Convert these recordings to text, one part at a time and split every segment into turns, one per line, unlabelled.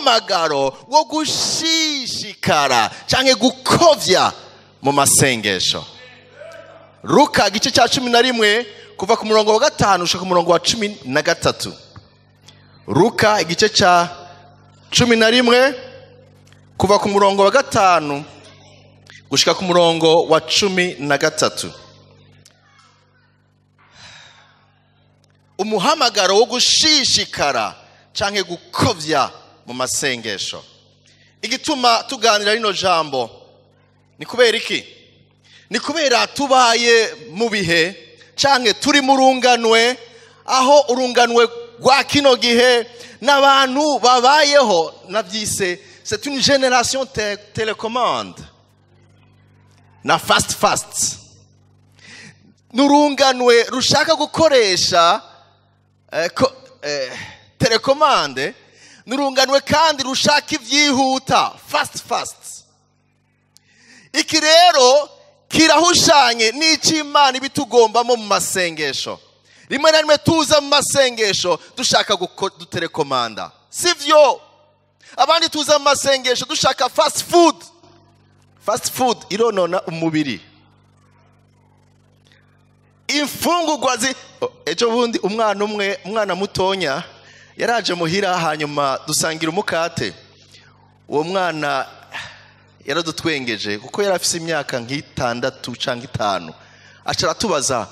Umuhamagaro wo gushishikara canke gukovya mu masengesho. Luka igice cya 11 kuva ku murongo wa 5 gushika ku murongo wa 13. Luka igice cya 11 kuva ku murongo wa 5 gushika ku murongo wa 13. Umuhamagaro wo gushishikara canke gukovya mu masengesho. Igituma tuganira rino jambo ni kubera iki? Ni kubera tubaye mu bihe canke turi mu runganwe, aho urunganwe rwa kino gihe n'abantu babayeho navyise c'est une génération télécommande na fast fast. Nurunganwe rushaka gukoresha telekomande, nurunganwe kandi rushaka ivyihuta fast fast. Iki rero kirahushanye n'icyo Imana ibitugombamo mu masengesho. Rimwe na rimwe tuza mu masengesho dushaka duterekomanda, sivyo? Abandi tuza mu masengesho dushaka fast food. Fast food ironona umubiri. Imfungurwa ejo bundi umwana umwe, umwana mutonya yaraje muhira, hanyuma dusangira umukate. Uwo mwana yaradutwengeje kuko yari afise imyaka nk'itandatu canke 5. Aca aratubaza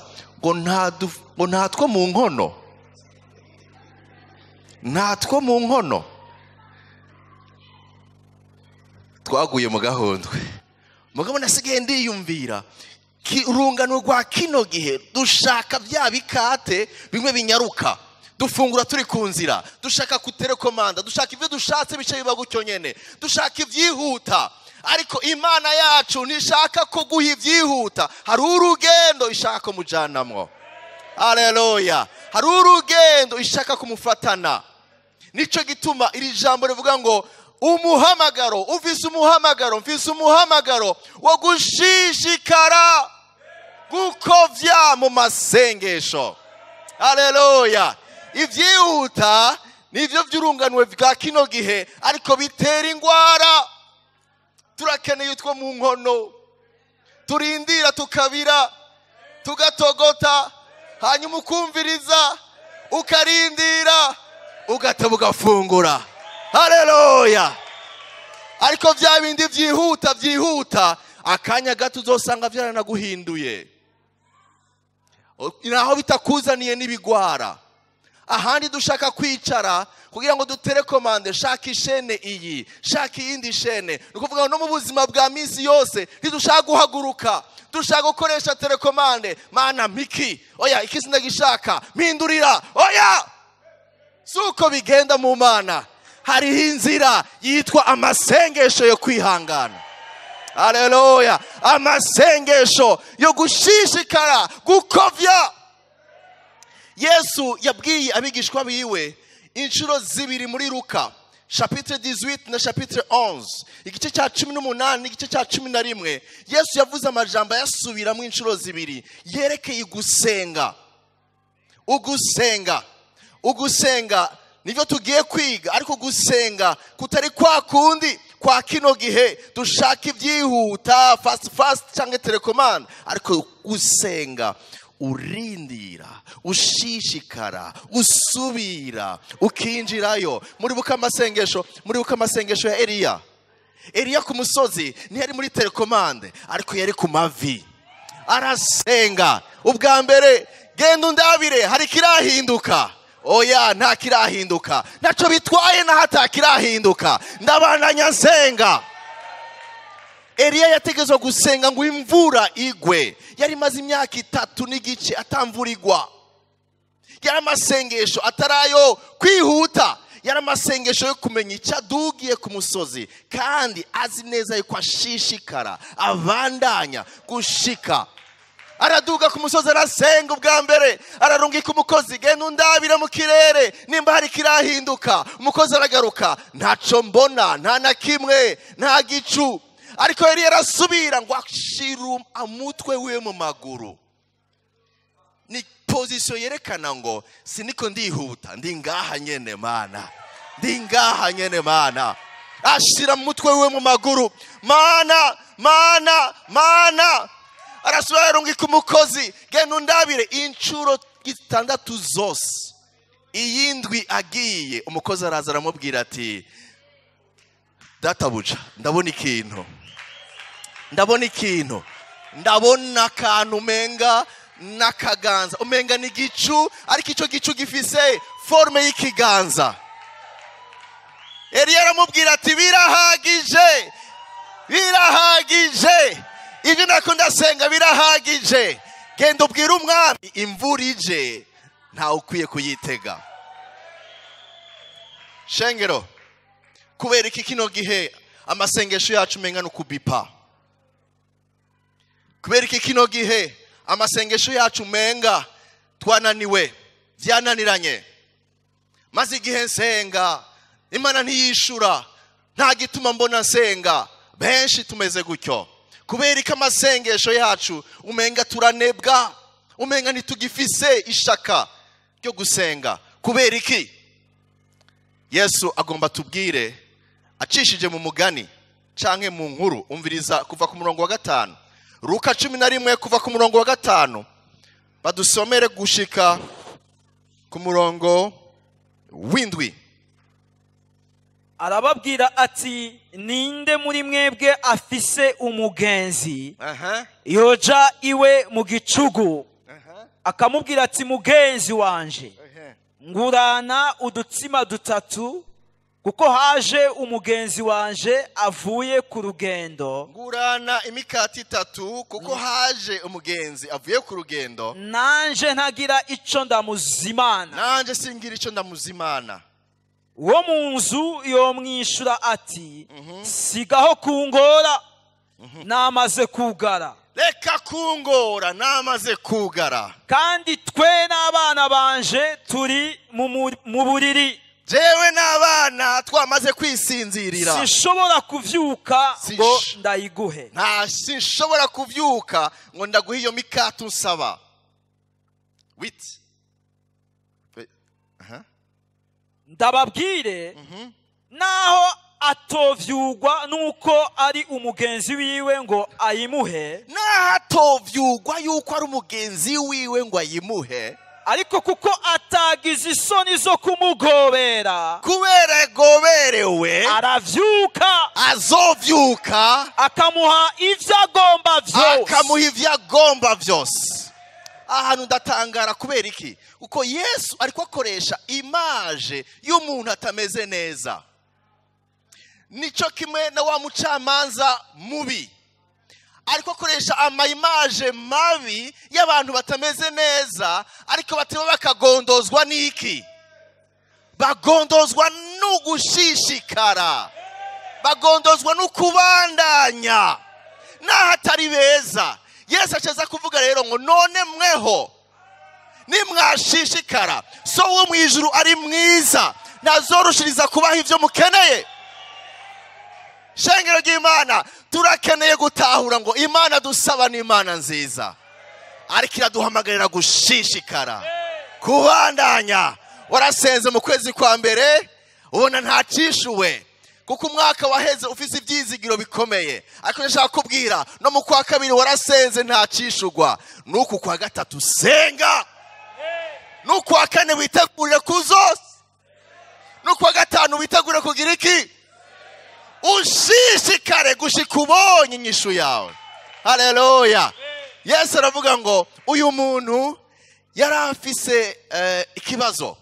ngo ntatwo mu nkono, ntatwo mu nkono. Twaguye mu gahundwe. Mugabo nasigaye ndiyumvira urungano rwa kino gihe dushaka bya bikate bimwe binyaruka, dufungura turi ku nzira, dushaka kuterekomanda, dushaka ibyo dushatse bice biba gutyo nyene, dushaka ibyihuta. Ariko Imana yacu ntishaka ko guha ibyihuta, hari urugendo ishaka kumujanamwo. Haleluya! Hari urugendo ishaka kumufatana. Nico gituma iri jambo rivuga ngo umuhamagaro, ufise umuhamagaro, mfise umuhamagaro wo gushishikara gukovya mu masengesho. Haleluya! Ivyihuta nivyo vy'urunganwe bwa kino gihe, ariko bitera ingwara. Turakeneye utwo mu nkono, turindira tukabira, tugatogota, hanyuma ukumviriza, ukarindira, ugateba ugafungura. Haleluya! Ariko vya bindi vyihuta vyihuta, akanya gato uzosanga vyaranaguhinduye, naho bitakuzaniye n'ibigwara. Ahandi dushaka kwicara kugira ngo dutere komande, shaka ishene iyi, shaka iyindi shene. Ni ukuvuga no mu buzima bwa minsi yose ntidushaka guhaguruka, dushaka gukoresha telekomande. Mana mpiki, oya iki sindagishaka, mpindurira, oya. Suko bigenda mu Mana. Hariho inzira yitwa amasengesho yo kwihangana. Haleluya! Amasengesho yo gushishikara gukovya. Yesu yabwiye abigishwa biwe inshuro zibiri muri Luka chapitre 18 na chapitre 11, igice cya 18 n'igice cya 11. Yesu yavuze amajambo yasubiramo inshuro zibiri yerekeye gusenga. Ugusenga, ugusenga nivyo tugiye kwiga, ariko gusenga kutari kwa kundi kwa kino gihe dushaka ibyihuta fast fast cyangwa telecommand, ariko gusenga urindira, ushishikara, usubira, ukinjirayo. Muribuka amasengesho, muribuka amasengesho ya Eliya. Eliya ku musozi ntiyari muri telecommande, ariko yari ku mavi arasenga. Ubwa mbere, genda undabire hari kirahinduka. Oya, nta kirahinduka, ntaco bitwaye na hatakirahinduka, ndabandanya nsenga. Eliya yategezwa gusenga ngo imvura igwe. Yari imaze imyaka 3 n'igice atamvura igwa. Yari amasengesho atarayo kwihuta, yari amasengesho yo kumenya icyo adugiye ku musozi, kandi azi neza yuko ashishikara abandanya gushika. Araduga ku musozi arasenga. Ubwa mbere ararungika umukozi, genda undabira mu kirere nimba hari kirahinduka. Umukozi aragaruka, ntaco mbona, nta na kimwe, nta gicu. Ariko yari yarasubira ngo ashira umutwe wiwe mu maguru. Ni position yerekana ngo siniko ndihuta, ndi ngaha nyene Mana. Ndi ngaha nyene Mana. Ashira mutwe wiwe mu maguru. Mana, Mana, Mana. Arasubira arungika umukozi, genda undabire. Incuro 6 zose. Iyindwi agiye, umukozi araza aramubwira ati databuja, ndabona ikintu, ndabona ikintu, ndabona akantu umenga n'akaganza, umenga ni igicu, ariko ico gicu gifise forme y'ikiganza. Eliya aramubwira ati birahagije, birahagije, ibyo nako ndasenga birahagije, genda ubwire umwami imvura ije, ntawe ukwiye kuyitega. Shengero, kubera iki kino gihe amasengesho yacu umenga n'ukubipa? Kubera iki kino gihe amasengesho yacu umenga twananiwe, byananiranye? Maze igihe nsenga Imana ntiyishura, nta gituma mbona nsenga. Benshi tumeze gutyo. Kubera iki amasengesho yacu umenga turanebwa, umenga ntitugifise ishaka ryo gusenga? Kubera iki? Yesu agomba tubwire acishije mu mugani canke mu nkuru. Umviriza kuva ku murongo wa 5, Luka 11 kuva ku murongo wa 5, badusomere gushika ku murongo w'7.
Arababwira ati ninde muri mwebwe afise umugenzi yoja iwe mu gicugu, akamubwira ati mugenzi wanje ngurana udutsima 3, kuko haje umugenzi wanje avuye ku rugendo.
Ngurana imikati 3 kuko haje umugenzi avuye ku rugendo,
nanje ntagira ico ndamuzimana,
nanje singira ico ndamuzimana.
Uwo mu nzu yomwishura ati sigaho kungora, namaze kugara.
Reka kungora, namaze kugara.
Kandi twe n'abana banje turi mu buriri.
Jewe n'abana twamaze kwisinzirira.
Sinshobora kuvyuka ngo ndayiguhe.
Nta sinshobora kuvyuka ngo ndaguhe iyo mikate unsaba. Wit.
Ndababwire naho atovyugwa nuko ari umugenzi wiwe ngo ayimuhe,
naho atovyugwa yuko ari umugenzi wiwe ngo ayimuhe,
ariko kuko atagize isoni zo kumugobera,
kubera goberewe,
aravyuka,
azovyuka,
akamuha ivyo agomba vyose,
akamuha ivyo agomba vyose. Ahantu ndatangara kubera iki? Uko Yesu ariko akoresha image y'umuntu atameze neza. Nico kimwe na wa mucamanza mubi, ariko akoresha ama image mabi y'abantu batameze neza, ariko bateba bakagondozwa n'iki? Bagondozwa n'ugushishikara, bagondozwa n'ukubandanya n'ahatari beza. Yesu acaza kuvuga rero ngo none mweho nimwashishikara, so wo mu ijuru ari mwiza, nazorushiriza kubaha ivyo mukeneye. Shengero ry'Imana, turakeneye gutahura ngo Imana dusaba ni Imana nziza, ariko iraduhamagarira gushishikara, kubandanya. Warasenze mu kwezi kwa mbere ubona ntacishuwe, kuko umwaka waheze ufise ivyizigiro bikomeye, ariko ndashaka kubwira no mu kwa kabiri warasenze ntacishugwa, nuku kwa gatatu senga, nuku kwa kane witegurire kuzose, nuku kwa gatanu witegurire kugira iki? Ushishikare gushika ubonye inyishu yawe. Haleluya. Yesu aravuga ngo uyu muntu yari afise ikibazo,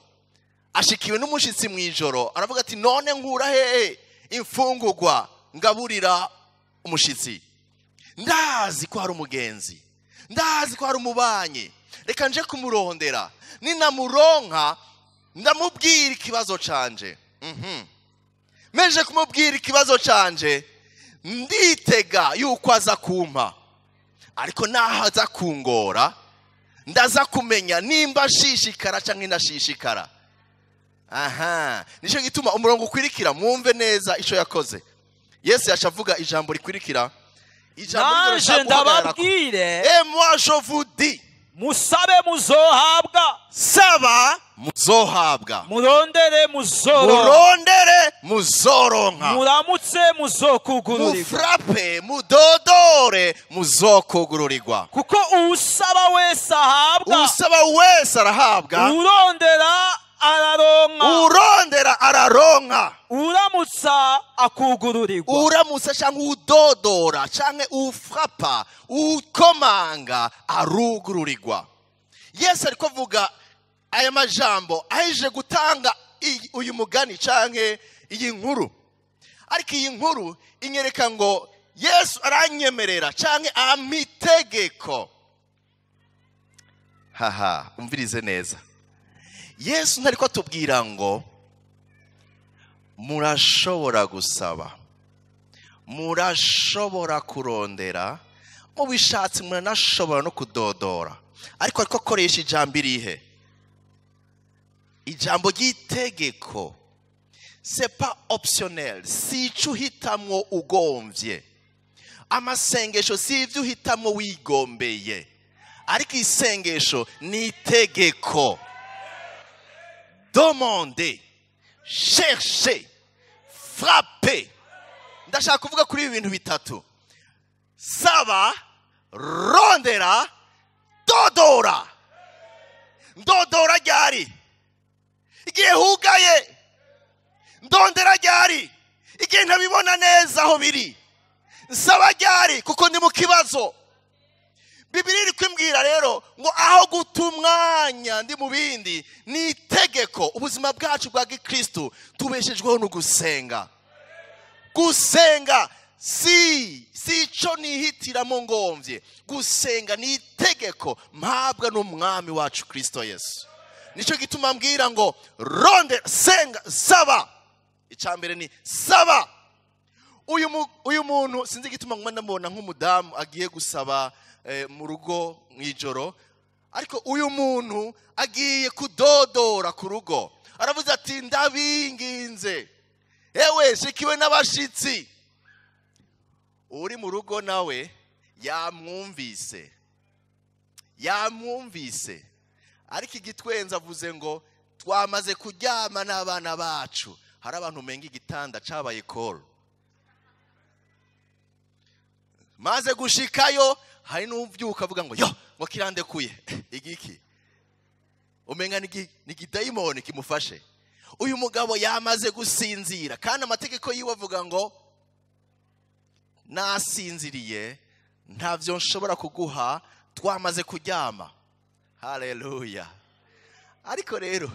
ashikiwe n'umushitsi mu ijoro, aravuga ati none nkura hehe imfungurwa ngaburira umushitsi? Ndazi ko hari umugenzi, ndazi ko hari umubanyi, reka nje kumurondera, ninamuronka ndamubwira ikibazo canje. Meje kumubwira ikibazo canje, nditega yuko aza kumpa, ariko naho aza kungora ndaza kumenya nimba shishikara canke ndashishikara. Aha, nico gituma umurongo ukwirikira, mwumve neza ico yakoze. Yesu yacavuga ijambo rikwirikira, ijambo
nanje ndababwire,
et moi je vous dis,
musabe muzohabwa,
saba muzohabwa,
murondere muzoronka,
murondere muzoronka,
muramutse muzokugururirwa,
mufrape mudodore muzokugururirwa.
Kuko uwusaba wese ahabwa,
uwusaba wese arahabwa,
urondera araronka,
urondera araronka,
uramutsa akugururirwa.
Uramutsa cyangwa udodora cyangwa ufrapa ukomanga arugururirwa. Yesu ariko avuga aya majambo aje gutanga uyu mugani canke iyi nkuru, ariko iyi nkuru inyereka ngo Yesu aranyemerera canke amitegeko. Haha, umvirize neza. Yesu ntariko atubwira ngo murashobora gusaba, murashobora kurondera, mubishatse muranashobora no kudodora, ariko ariko akoresha ijambo irihe? Ijambo ry'itegeko. C'est pas optionnel, si ico uhitamwo ugomvye. Amasengesho si ivyo uhitamwo wigombeye, ariko isengesho ni itegeko. Demandez, cherchez, frappez. Ndashaka kuvuga kuri ibi bintu bitatu: saba, rondera, dodora. Ndodora ryari? Igihe hugaye. Ndondera ryari? Igihe ntabibona neza aho biri. Nsaba ryari? Kuko ndi mu kibazo. Bibiliya iri kwimbwira rero ngo aho guta umwanya ndi mu bindi ni itegeko. Ubuzima bwacu bwa gikristo tubeshejweho no gusenga. Gusenga si ico nihitiramo ngomvye. Gusenga ni itegeko mpabwa n'umwami wacu Kristo Yesu. Nico gituma mbwira ngo ronde, senga, saba. Icambere ni saba. Uyu muntu sinzi igituma nguma ndamubona nk'umudamu agiye gusaba mu rugo mw'ijoro, ariko uyu muntu agiye kudodora ku rugo, aravuze ati ndabinginze, ewe shikiwe n'abashitsi. Uri mu rugo nawe yamwumvise, yamwumvise, ariko igitwenza avuze ngo twamaze kuryama n'abana bacu. Hari abantu umenga igitanda cabaye koro, maze gushikayo hari n'uvyuka avuga ngo yo ngo kirandekuye igiki, umenga ni igidayimoni kimufashe. Uyu mugabo yamaze gusinzira, kandi amategeko yiwe avuga ngo nasinziriye ntavyo nshobora kuguha, twamaze kuryama. Haleluya. Ariko rero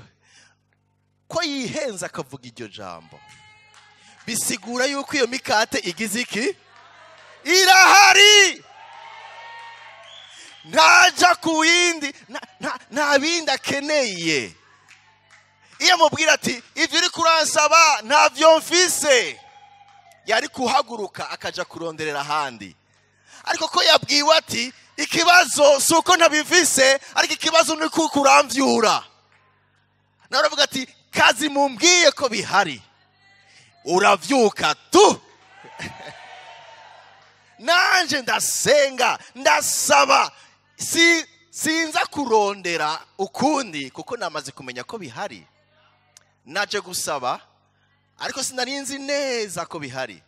ko yihenza akavuga iryo jambo, bisigura yuko iyo mikate igize iki? Irahari. Ntaja ku yindi, nta bindi akeneye. Iyo amubwira ati ivyo uri kuransaba ntavyo mfise, yari kuhaguruka akaja kuronderera ahandi. Ariko ko yabwiwe ati ikibazo si uko ntabifise, ariko ikibazo ni uko kuramvyura. Nawe aravuga ati kazi mumbwiye ko bihari, uravyuka tu. Nanje ndasenga, ndasaba, sinza kurondera ukundi kuko namaze kumenya ko bihari. Naje gusaba ariko sinarinzi neza ko bihari,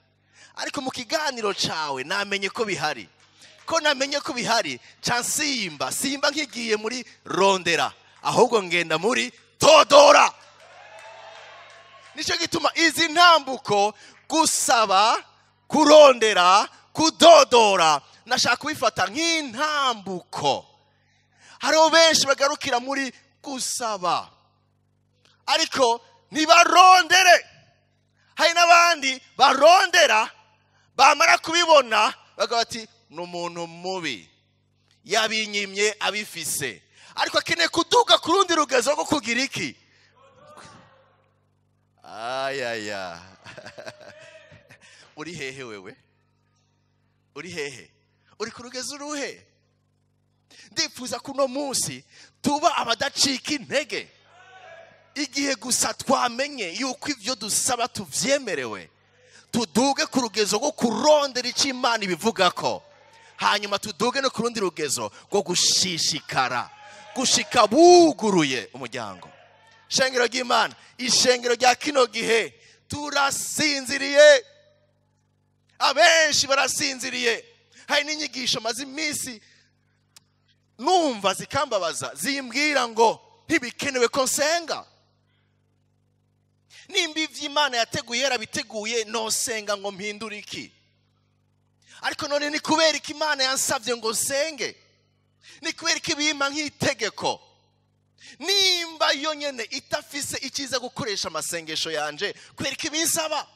ariko mu kiganiro cawe namenye ko bihari. Ko namenye ko bihari, ca simba nkigiye muri rondera, ahubwo ngenda muri todora. Nico gituma izi ntambuko, gusaba, kurondera, kudodora, nashaka kubifata nk'intambuko. Hariho benshi bagarukira muri gusaba ariko ntibarondere. Hari n'abandi barondera, bamara kubibona bakavuga bati ni umuntu mubi, yabinyimye abifise, ariko akeneye kuduga ku rundi rugezo rwo kugira iki? Ayaya. Uri hehe wewe? Uri hehe? Uri ku rugezo uruhe? Ndifuza ko uno munsi tuba abadacika intege, igihe gusa twamenye yuko ivyo dusaba tuvyemerewe, tuduge ku rugezo rwo kurondera ico Imana ibivugako, hanyuma tuduge no ku rundi rugezo rwo gushishikara gushika buguruye umuryango. Shengero ry'Imana, ishengero rya kino gihe turasinziriye, abenshi barasinziriye. Hari n'inyigisho maze iminsi numva zikambabaza, zimbwira ngo ntibikenewe ko nsenga. Nimba ivy'Imana yateguye yarabiteguye, nosenga ngo mpindure iki? Ariko none ni kubera iki Imana yansavye ngo nsenge? Ni kubera iki bimpa nk'itegeko? Nimba yo nyene itafise icyiza gukoresha amasengesho yanje, kubera iki binsaba?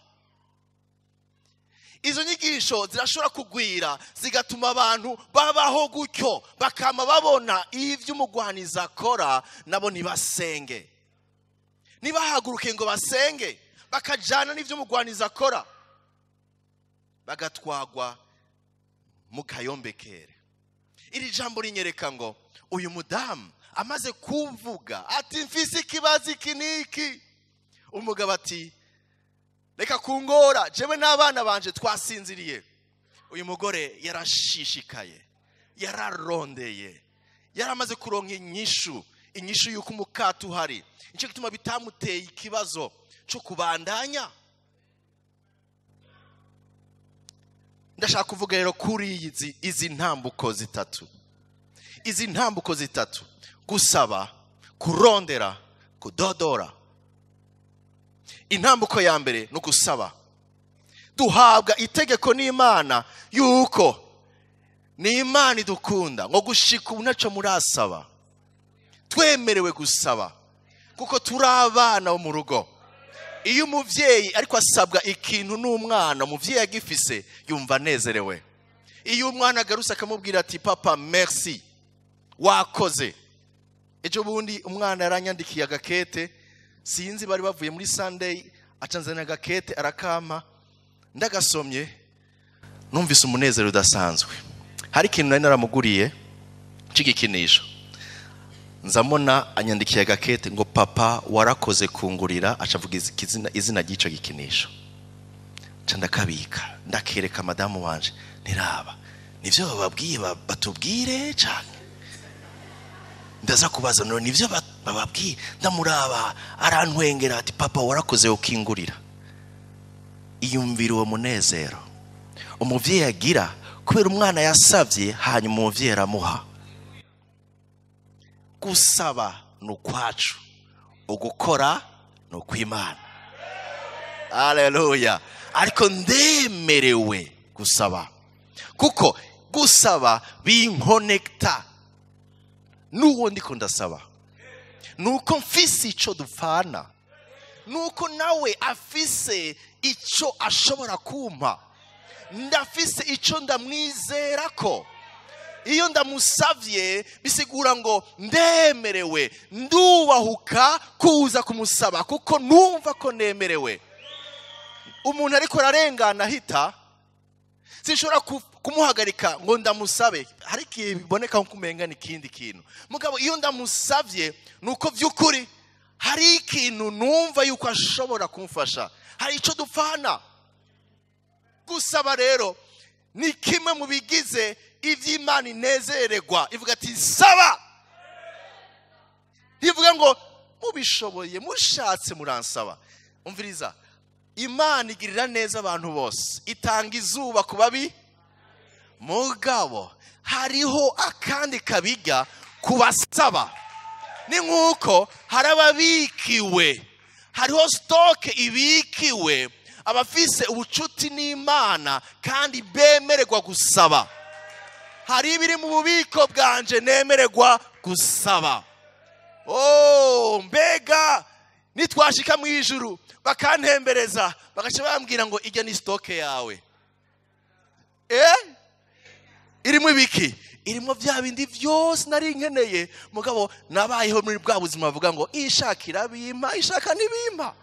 Izo nyigisho zirashobora kugwira zigatuma abantu babaho gutyo, bakama babona ivyo umugwanizi akora, nabo ntibasenge, ntibahaguruke ngo basenge, bakajana n'ivyo umugwanizi akora, bagatwagwa mu kayombekere. Iri jambo rinyereka ngo uyu mudamu amaze kuvuga ati mfise ikibazo iki n'iki, umugabo ati reka kungora, jewe n'abana banje twasinziriye. Uyu mugore yarashishikaye, yararondeye, yaramaze kuronka inyishu, inyishu yuko umukato uhari. Nicyo gituma bitamuteye ikibazo cyo kubandanya. Ndashaka kuvuga rero kuri izi ntambuko zitatu, izi ntambuko zitatu: gusaba, kurondera, kudodora. Intambuko ya mbere ni ugusaba. Duhabwa itegeko n'Imana yuko ni Imana idukunda, ngo gushika ubu ntaco murasaba. Twemerewe gusaba kuko turi abana bo mu rugo. Iyo umuvyeyi ariko asabwa ikintu n'umwana, umuvyeyi agifise yumva anezerewe. Iyo umwana agarutse akamubwira ati papa merci, wakoze. Ejo bundi umwana yaranyandikiye agakete, sinzi bari bavuye muri Sunday, acanzana agakete arakama, ndagasomye numvise umunezero udasanzwe. Hari ikintu nari naramuguriye c'igikinisho, nzamona anyandikiye agakete ngo papa warakoze kungurira, acavuga izina ry'ico gikinisho. Nca ndakabika, ndakereka madamu wanje, ntiraba nivyo bababwiye batubwire canke ndaza kubaza none nivyo bababwiye. Ndamuraba arantwengera ati papa warakoze ukingurira. Iyumvira uwo munezero umuvyeyi agira kubera umwana yasavye, hanyuma umuvyeyi aramuha. Gusaba ni ukwacu, ugukora ni ukw'Imana. Haleluya. Ariko ndemerewe gusaba, kuko gusaba binkonekta n'uwo ndiko ndasaba. Nuko mfise ico dupfana, nuko nawe afise ico ashobora kumpa, ndafise ico ndamwizerako. Iyo ndamusavye bisigura ngo ndemerewe, ndubahuka kuza kumusaba kuko numva ko nemerewe. Umuntu ariko ararengana ahita, sinshobora kumuhagarika ngo ndamusabe. Hari igihe biboneka nko kumenga ni ikindi kintu, mugabo iyo ndamusavye nuko vy'ukuri hari ikintu numva yuko ashobora kumfasha, hari ico dupfana. Gusaba rero ni kimwe mu bigize ivy'Imana inezererwa. Ivuga ati saba, ivuga ngo mubishoboye mushatse muransaba. Umviriza, Imana igirira neza abantu bose, itanga izuba ku babi, mugabo hariho akandi kabiga kubasaba. Ni nkuko hari ababikiwe, hariho stoke ibikiwe abafise ubucuti n'Imana kandi bemererwa gusaba. Hari ibiri mu bubiko bwanje nemererwa gusaba. Oh, mbega nitwashika mu ijuru bakantembereza bagaca bambwira ngo ijya ni stoke yawe. Irimo ibiki? Irimo bya bindi byose nari nkeneye, mugabo nabayeho muri bwa buzima bavuga ngo ishakira bimpa, ishaka ntibimpa.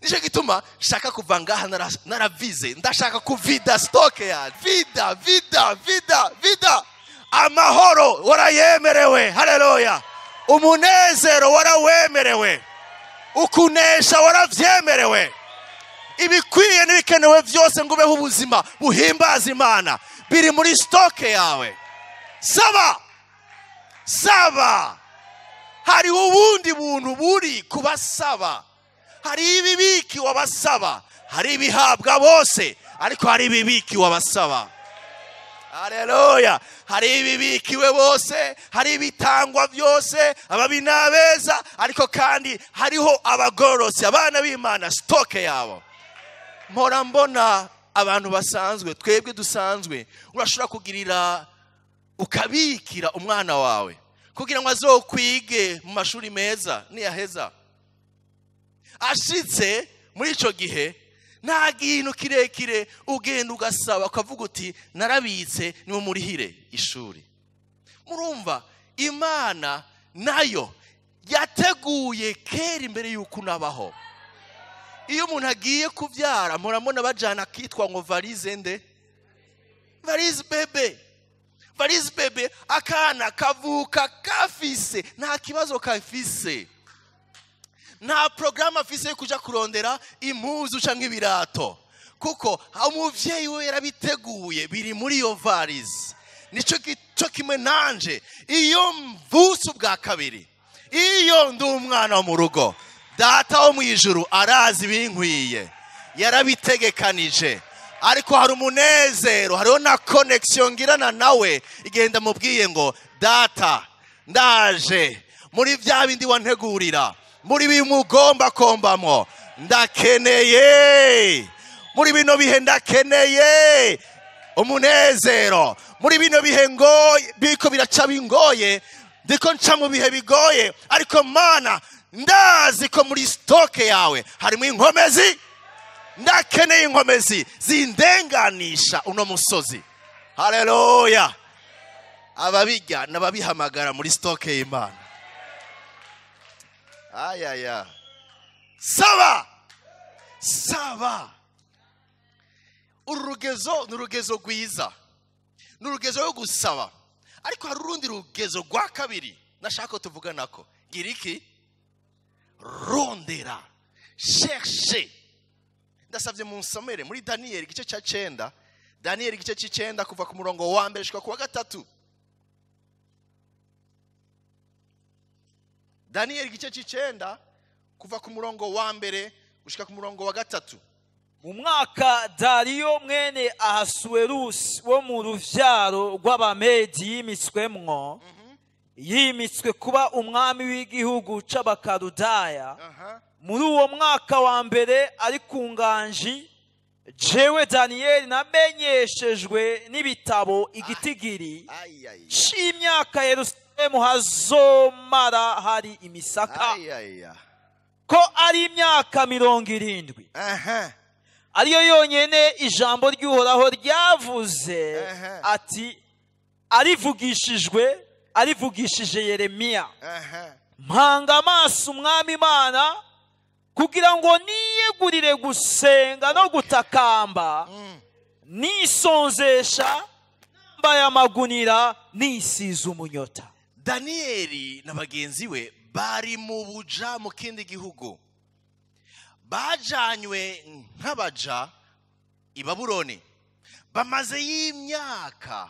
Nicyo gituma shaka kuva ngaha naravize, ndashaka kuvida stoke ya vida vida vida vida. Amahoro warayemerewe, haleluya. Umunezero warawemerewe, ukunesha waravyemerewe, ibikwiye n'ibikenewe byose ngo ubeho ubuzima buhimbaza Imana biri muri stoke yawe. Saba, saba. Hariho ubundi buntu buri kubasaba. Hari ibibiki wabasaba, hari ibihabwa bose, ariko hari ibibiki wabasaba. Haleluya. Hari ibibikiwe bose, hari ibitangwa byose, ababi n'abeza, ariko kandi hariho abagororotsi, abana b'Imana, stock yabo. Mpora mbona abantu basanzwe, twebwe dusanzwe, urashobora kugirira ukabikira umwana wawe kugira ngo azokwige mu mashuri meza niyaheza. Ashitse muri ico gihe nta kintu kirekire, ugenda ugasaba ukavuga uti narabitse nimumurihire ishuri. Murumva Imana nayo yateguye kera imbere y'uko unabaho. Iyo umuntu agiye kubyara murabona bajana akitwa ngo valise nde? Valise bébé. Valise bébé, akana kavuka kafise, nta kibazo kafise, nta porogaramu afise yo kuja kurondera impuzu canke ibirato, kuko umuvyeyi we yarabiteguye, biri muri iyo valise. Nico cyo kimwe nanje, iyo mvutse ubwa kabiri, iyo ndi umwana wo mu rugo, Data wo mu ijuru arazi ibinkwiye, yarabitegekanije. Ariko hari umunezero, hariho na connection ngirana nawe igenda mubwiye ngo Data ndaje muri bya bindi wantegurira, muri bimugomba kombamwo, ndakeneye muri bino bihe, ndakeneye umunezero muri bino bihe ngoye, biko biraca bingoye, ndiko nca mu bihe bigoye, ariko Mana ndazi ko muri stock yawe harimo inkomezi, ndakeneye inkomezi zindenganisha uno musozi. Haleluya. Ababijya n'ababihamagara muri stock y'Imana. Ayaya. Saba, saba. Uru rugezo ni urugezo rwiza, ni urugezo rwo gusaba. Ariko hari urundi rugezo rwa kabiri nashaka ko tuvuganako. Gira iki? Rondera, cherche. Ndasabye munsomere muri Daniyeli igice cya 9, Daniyeli igice cy'icenda kuva ku murongo wa mbere gushika ku wa 3. Daniyeli igice cy'icenda kuva ku murongo wa mbere gushika ku murongo wa 3.
Mu mwaka Dariyo mwene Ahasuwerusi wo mu ruvyaro rw'Abamedi yimitswemwo, yimitswe kuba umwami w'igihugu c'Abakaludaya. Muri uwo mwaka wa mbere ari ku nganji, jewe Daniyeli namenyeshejwe n'ibitabo igitigiri c'imyaka Yerusalemu hazomara hari imisaka, ko ari imyaka 70. Ariyo yonyene ijambo ry'Uhoraho ryavuze ati arivugishijwe, arivugishije Yeremiya. Mpanga amaso Umwami Imana kugira ngo niyegurire gusenga no gutakamba, nisonzesha, nambaye amagunira, nisize umunyota.
Daniyeli na bagenzi we bari mu buja mu kindi gihugu, bajanywe nk'abaja i Babuloni, bamaze y'imyaka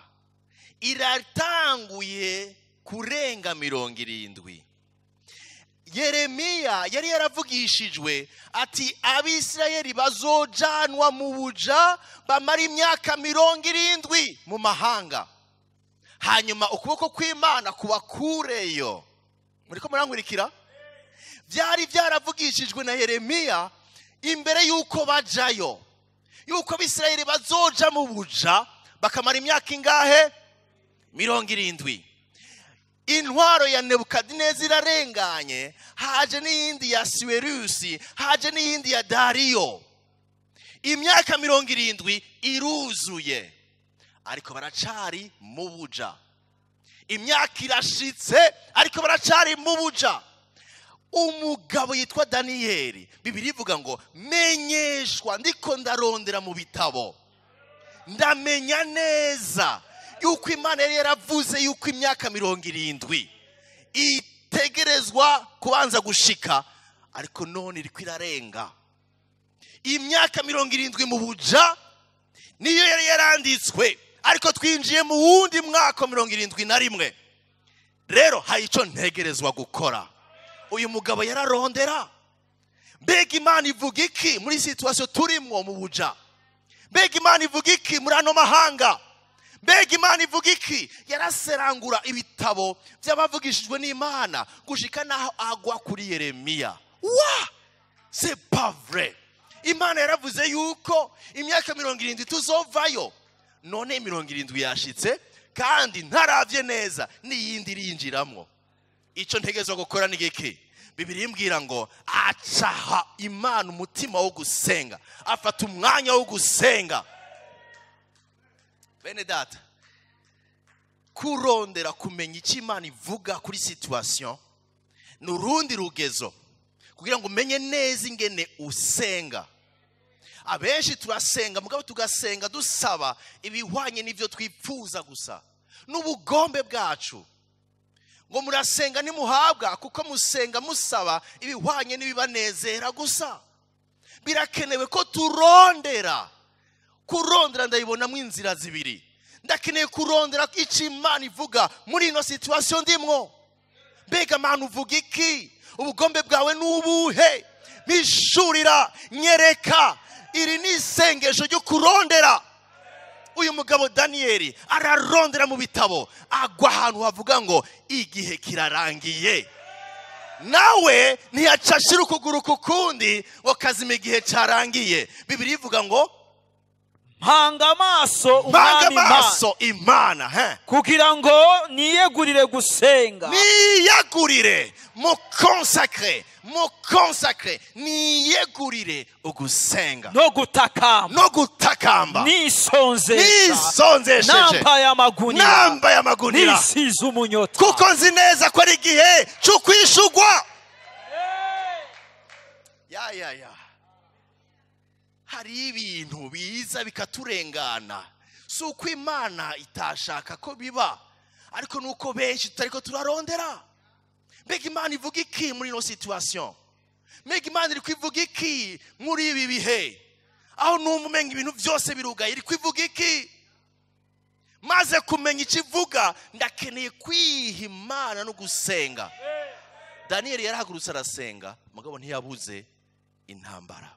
iratanguye kurenga 70. Yeremiya yari yaravugishijwe ati Abisirayeli bazojanwa mu buja bamara imyaka 70 mu mahanga, hanyuma ukuboko kw'Imana kubakureyo. Muriko murankurikira? Byari byaravugishijwe na Yeremiya imbere yuko bajayo, yuko Abisirayeli bazoja mu buja bakamara imyaka ingahe? 70. Intwaro ya Nebukadineza irarenganye, haje n'iyindi ya Siwerusi, haje n'iyindi ya Dariyo. Imyaka 70 iruzuye, ariko baracari mu buja. Imyaka irashitse, ariko baracari mu buja. Umugabo yitwa Daniyeli, Bibiliya ivuga ngo menyeshwa, ndiko ndarondera mu bitabo, ndamenya neza yuko Imana yari yaravuze yuko imyaka 70 itegerezwa kubanza gushika, ariko none iriko irarenga. Imyaka 70 mu buja niyo yari yaranditswe, ariko twinjiye mu wundi mwaka 71. Rero hari icyo ntegerezwa gukora. Uyu mugabo yararondera. Mbega Imana ivuga iki muri situation turimwo mu buja? Mbega Imana ivuga iki muri ano mahanga? Mbega Imana ivuga iki? Yaraserangura ibitabo by'abavugishijwe n'Imana gushika naho agwa kuri Yeremiya. Wa! C'est pas vrai. Imana yaravuze yuko imyaka 70 tuzovayo. None 70 yashitse kandi ntaravye neza n'iyindi irinjiramwo. Ico ntegerezwa gukora ni giki? Bibiliya imbwira ngo acaha Imana umutima wo gusenga, afata umwanya wo gusenga. Bene data, kurondera kumenya icyo Imana ivuga kuri situation ni urundi rugezo kugira ngo umenye neza ingene usenga. Abenshi turasenga mugabo tugasenga dusaba ibihwanye n'ivyo twipfuza gusa n'ubugombe bwacu. Ngo murasenga ntimuhabwa kuko musenga musaba ibihwanye n'ibibanezera gusa. Birakenewe ko turondera. Kurondera ndayibonamo inzira zibiri. Ndakeneye kurondera icyo Imana ivuga muri ino situation ndimwo. Mbega Mana uvuga iki? Ubugombe bwawe n'ubuhe? Mpishurira, nyereka. Iri ni isengesho ryo kurondera. Uyu mugabo Daniyeli ararondera mu bitabo, agwa ahantu havuga ngo igihe kirarangiye. Nawe ntiyaca ashira ukuguru ku kundi ngo kazima igihe cyarangiye. Bibiliya ivuga ngo
mpanga amaso umwami
mpanga amaso Imana, he,
kugira ngo niyegurire gusenga.
Niyegurire, mu consacre, niyegurire ugusenga
no gutakamba,
no gutakamba,
nisonzesheje,
nambaye amagunira,
nisize umunyota,
kuko nzi neza ko ari igihe cyo kwishugwa. Ya ya ya, hari ibintu biza bikaturengana. Si uko Imana itashaka ko biba, ariko nuko benshi tutariko turarondera. Mbega Imana ivuga iki muri ino situation? Mbega Imana iri kwivuga iki muri ibi bihe aho numva umenga ibintu byose birugaye? Iri kwivuga iki? Maze kumenya icyo ivuga, ndakeneye kwiha Imana no gusenga. Daniyeli yarahagurutse arasenga, mugabo ntiyabuze intambara.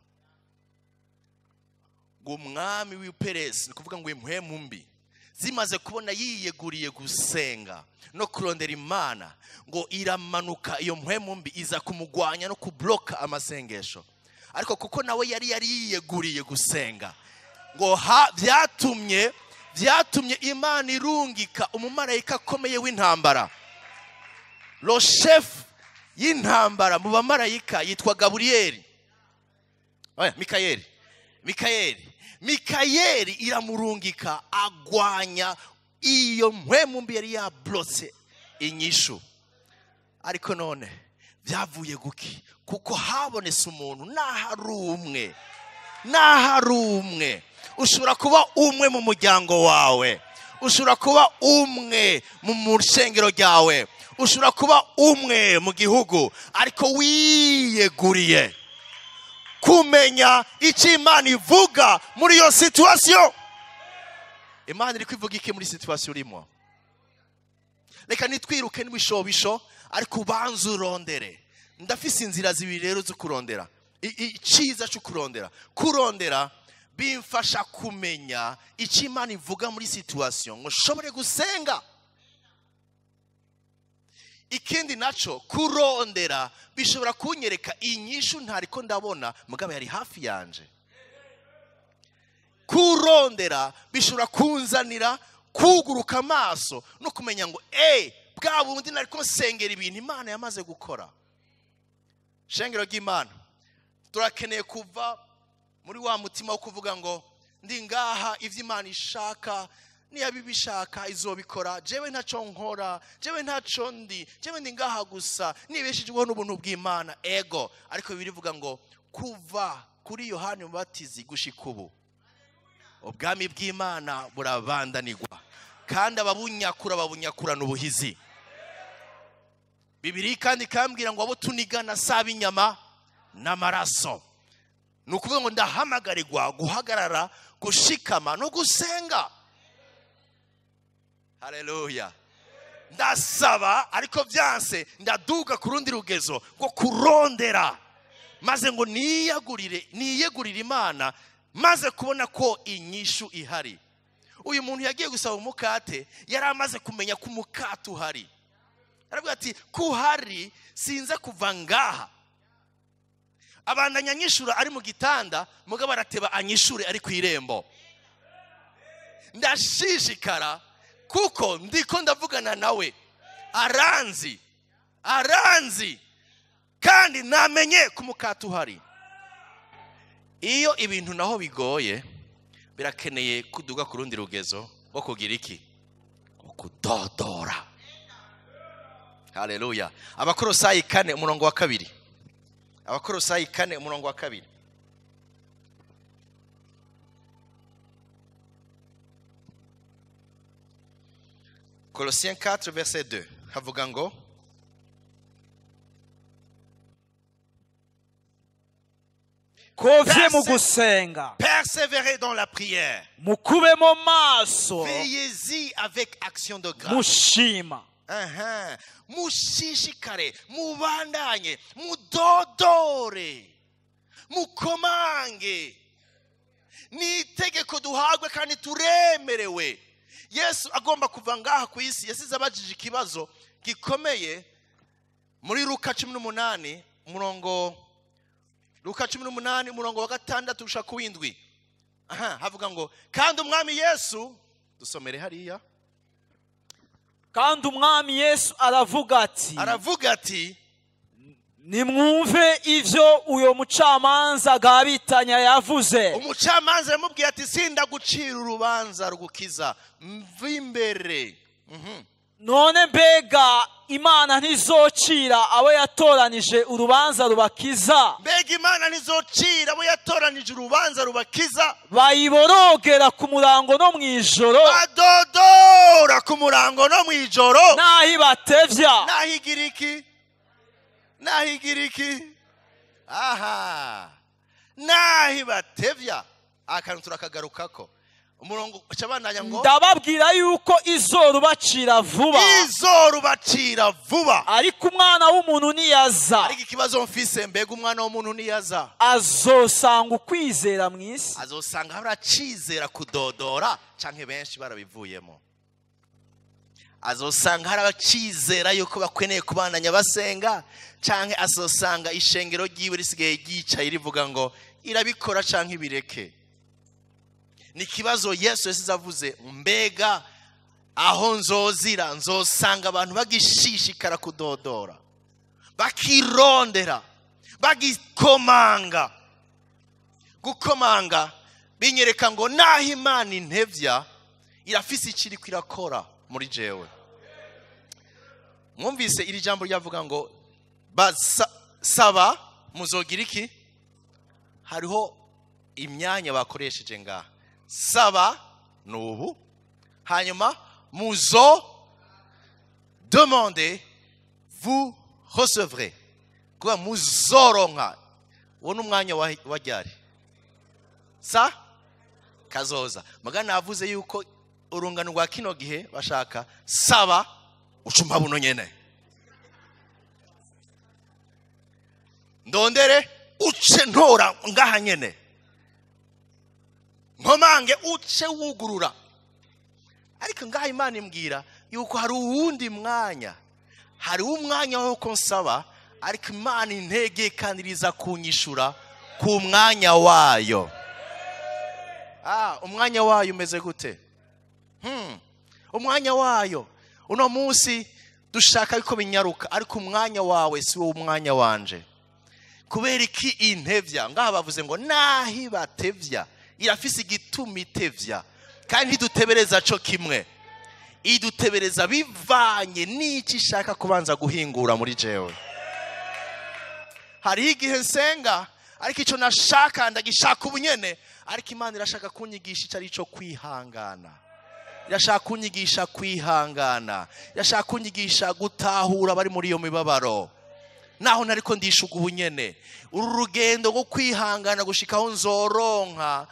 Ngo umwami w'Iperesi, ni kuvuga ngo impwemu mbi zimaze kubona yiyeguriye gusenga no kurondera Imana, ngo iramanuka iyo mpwemu mbi iza kumugwanya no kubloka amasengesho. Ariko kuko nawe yari yiyeguriye gusenga, ngo byatumye Imana irungika umumarayika akomeye w'intambara. Lo chef y'intambara mu bamarayika yitwa Gaburiyeli. Oya, Mikayeli. Mikayeli iramurungika agwanya iyo mpwemu mbi yari yablotse inyishu. Ariko none byavuye guki? Kuko habonetse umuntu nahari umwe. Ushobora kuba umwe mu muryango wawe, ushobora kuba umwe mu rushengero ryawe, ushobora kuba umwe mu gihugu, ariko wiyeguriye kumenya icyo Imana ivuga muri iyo situation. Imana iri kwivuga iki muri situation urimo? Reka nitwiruke n'ibishobisho, ariko ubanze urondere. Ndafise inzira zibiri rero zo kurondera. Icyiza cyo kurondera, kurondera bimfasha kumenya icyo Imana ivuga muri situation ngo nshobore gusenga. Ikindi naco, kurondera bishobora kunyereka inyishu ntariko ndabona mugabo yari hafi yanje. Kurondera bishobora kunzanira kuguruka amaso no kumenya ngo bwa bundi nariko nsengera ibintu Imana yamaze gukora. Shengero ry'Imana, turakeneye kuva muri wa mutima wo kuvuga ngo ndi ngaha ivyo Imana ishaka, niyabibishaka izobikora, jewe ntaco nkora, jewe ntaco ndi, jewe ndi ngaha gusa nibeshejweho n'ubuntu bw'Imana. Ego, ariko birivuga ngo kuva kuri Yohani Mubatizi gushika ubu ubwami bw'Imana burabandanirwa, kandi ababunyakura babunyakurana ubuhizi. Bibiri kandi kambwira ngo abo tunigana saba inyama n'amaraso. Ni ukuvuga ngo ndahamagarirwa guhagarara, gushikama no gusenga. Haleluya. Ndasaba ariko byanse, ndaduga ku rundi rugezo rwo kurondera, maze ngo niyegurire Imana, maze kubona ko inyishu ihari. Uyu muntu yagiye gusaba umukate, yari amaze kumenya ko umukate uhari. Aravuga ati kuhari sinza kuva ngaha. Abandanya anyishura ari mu gitanda, mugabo arateba anyishure ari ku irembo. Ndashishikara kuko ndiko ndavugana nawe, aranzi kandi namenye ko umukate uhari. Iyo ibintu naho bigoye, birakeneye kuduga ku rundi rugezo rwo kugira iki? Kudodora. Haleluya. Abakolosayi 4 umurongo wa 2. Abakolosayi 4 umurongo wa 2. Colossiens 4 verset 2. Havuga ngo
Kovye mu gusenga.
Persévérez dans la prière.
Mukubemo maso.
Veillez-y avec action de grâce.
Mushima.
Mushishikare, mubandanye, mudodore, mukomange. Ni itegeko duhabwa kandi turemerewe. Yesu agomba kuva ngaha ku isi, yasize abajije ikibazo gikomeye muri Luka 18 umurongo, Luka 18 umurongo wa 6 gushika ku 7. Havuga ngo kandi umwami Yesu, dusomere hariya.
Kandi umwami Yesu aravuga ati nimwumve ivyo uyo mucamanza agabitanya yavuze.
Umucamanza yamubwiye ati sindagucira urubanza rugukiza, mva imbere.
None mbega Imana ntizocira abo yatoranije urubanza rubakiza?
Mbega Imana ntizocira abo yatoranije urubanza rubakiza?
Bayiborogera ku murango no mwijoro,
badodora ku murango no mwijoro,
naho ibatevya.
Naho igira iki? Naho igira iki? Aha, naho ibatevya. Akantu turakagarukako. Umurongo cabandanya ngo
ndababwira yuko izorubacira vuba.
Izorubacira vuba.
Ariko umwana w'umuntu niyaza.
Ariko ikibazo mfise, mbega umwana w'umuntu niyaza
azosanga ukwizera mwisi?
Azosanga haracizera kudodora canke benshi barabivuyemo. Azosanga harabacizera yuko bakweneye kubandanya basenga, canke azosanga ishengero ryiwe risigaye ryicaye rivuga ngo irabikora canke ibireke. Ni kibazo Yesu yasize avuze, mbega aho nzozira nzosanga abantu bagishishikara kudodora, bakirondera, bagikomanga. Gukomanga binyereka ngo naho Imana intevya irafise ikiri kwirakora muri jewe. Mwumvise iri jambo ryavuga ngo basaba muzogira iki? Hariho imyanya bakoresheje ngaha. Saba nubu, hanyuma muzo demandez, vous recevrez. Kuba muzoronka. Uwo n'umwanya wa ryari? Sa kazoza. Magana avuze yuko urungano rwa kino gihe bashaka saba ucumpa buno nyene, ndondere uce ntora ngaha nyene, nkomange uce wugurura. Ariko ngaha Imana imbwira yuko hari uwundi mwanya, hari umwanya wo konsaba, ariko Imana intege kandi iriza kunyishura ku mwanya wayo. Umwanya wayo umeze gute? Umwanya wayo uno munsi dushaka yuko binyaruka, ariko umwanya wawe si wo umwanya wanje. Kubera iki intevya? Ngaha bavuze ngo nahi batevya, irafise igituma itevya, kandi ntidutebereza co kimwe, idutebereza bivanye n'iki ishaka kubanza guhingura muri jewe. Hari igihe nsenga ariko ico nashaka ndagishaka ubunyene, ariko Imana irashaka kunyigisha ico ari cyo kwihangana. Irashaka kunyigisha kwihangana, irashaka kunyigisha gutahura bari muri iyo mibabaro. Naho nariko ndishuga ubunyene, uru rugendo rwo kwihangana gushikaho nzoronka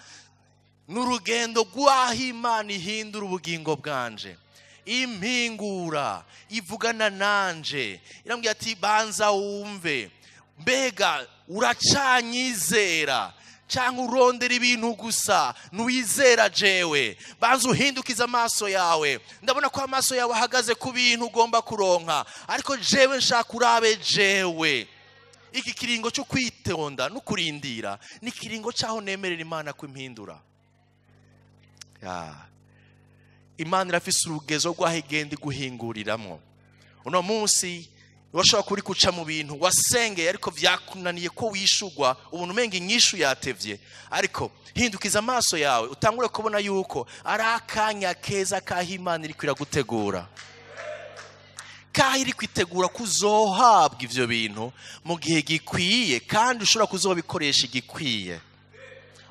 n'urugendo rw'aho Imana ihindura ubugingo bwanje. Impingura ivugana nanje, irambwira ati banza wumve, mbega uracanyizera cyangwa urondera ibintu gusa ntiwizera jewe? Banza uhindukize amaso yawe, ndabona ko amaso yawe ahagaze ku bintu ugomba kuronka, ariko jewe nshaka urabe jewe. Iki kiringo cyo kwitonda no kurindira ni kiringo cyaho nemerera Imana kwimpindura. Imana irafise urugezo rw'aho igenda iguhinguriramwo. Uno munsi washobora kuri kuca mu bintu wasengeye ariko vyakunaniye ko wishugwa, ubuntu umenga inyishu yatevye, ariko hindukiza amaso yawe utangure kubona yuko ari akanya keza kaho Imana iriko iragutegura, kaho iri kwitegura kuzohabwa ivyo bintu mu gihe gikwiye, kandi ushobora kuzobikoresha igikwiye.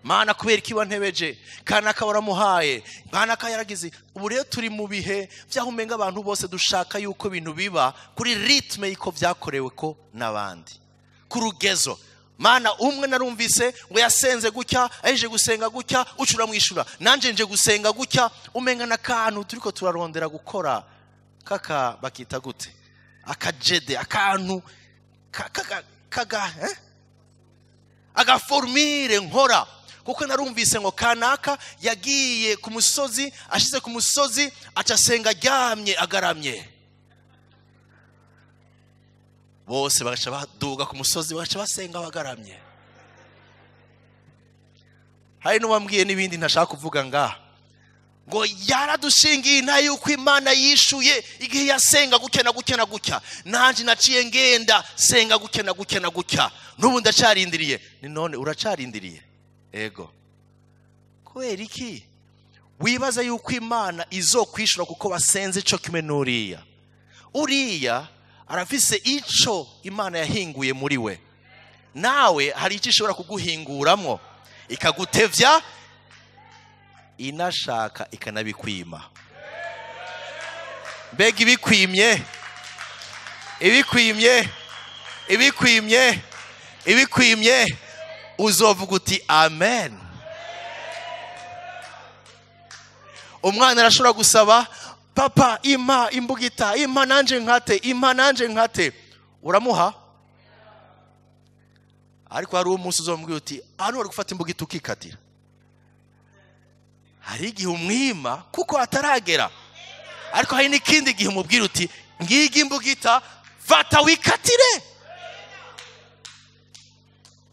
Mana kubera iki wantebeje, kanaka waramuhaye, kanaka yaragize. Ubu rero turi mu bihe vyaho umenga abantu bose dushaka yuko ibintu biba kuri rythme yiko vyakorewe ko n'abandi, ku rugezo. Mana umwe narumvise ngo yasenze gutya, aje gusenga gutya, ucura mwishura, nanje nje gusenga gutya, umenga n'akantu turiko turarondera gukora kaka bakita gute, akajede, akantu kaga agaformire nkora. Kuko narumvise ngo kanaka yagiye ku musozi, ashize ku musozi aca asenga aryamye agaramye, bose bagaca baduga ku musozi bagaca basenga bagaramye. Hari n'uwambwiye n'ibindi ntashaka kuvuga ngaha, ngo yaradushingiye intahe yuko Imana yishuye igihe yasenga gutya na gutya na gutya, nanje naciye ngenda senga gutya na gutya na gutya, n'ubu ndacarindiriye. Ni none uracarindiriye? Ego. Kubera iki wibaza yuko Imana izokwishura kuko wasenze ico kimwe n'uriya? Uriya arafise ico Imana yahinguye muri we, nawe hari ico ishobora kuguhinguramwo ikagutevya, inashaka ikanabikwima. Mbega ibikwimye, ibikwimye, ibikwimye, ibikwimye, uzovuga uti amen. Umwana arashobora gusaba papa impa imbugita, impa nanje nkate, impa nanje nkate, uramuha. Ariko hari umunsi uzomubwira uti hano wari gufata imbugita ukikatira. Hari igihe umwima kuko ataragera, ariko hari n'ikindi gihe umubwira uti ngiga imbugita, fata wikatire.